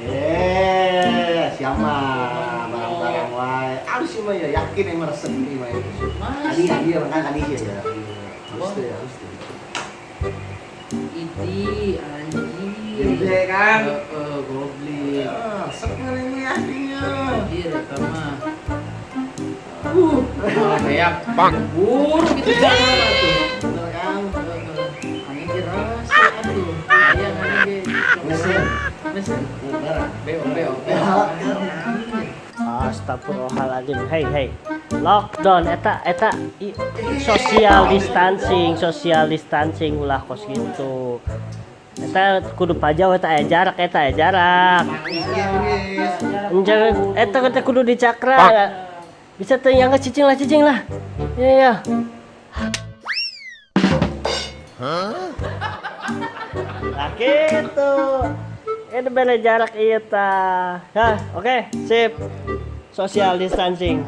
Eh, siapa barang-barang wae. Alus sih mah ya, yakin yang meresep ini mah. Mas. Kali dia makan kali ya. Halus tuh ya, halus tuh. Idi anjir. Gede kan? Heeh, goblin. Ah, resep kan ini aslinya. Anjir eta mah. Kayak buruk gitu jalan tuh. Bener kan? Heeh. Angin ge rasa atuh. Aya mana ge. Mesin. Mesin. Barang. Beo beo beo. Astagfirullahaladzim. Hey, hey. Lockdown eta eta social distancing, social distancing, ulah kos gitu. Eta kudu pajau, eta aya jarak, eta aya jarak. Jangan eta eta kudu dicakra. Bisa tuh yang cicing lah, cicing lah. Iya ya. Nah gitu. Ini beda jarak iya ta. Hah, oke, sip. Social distancing.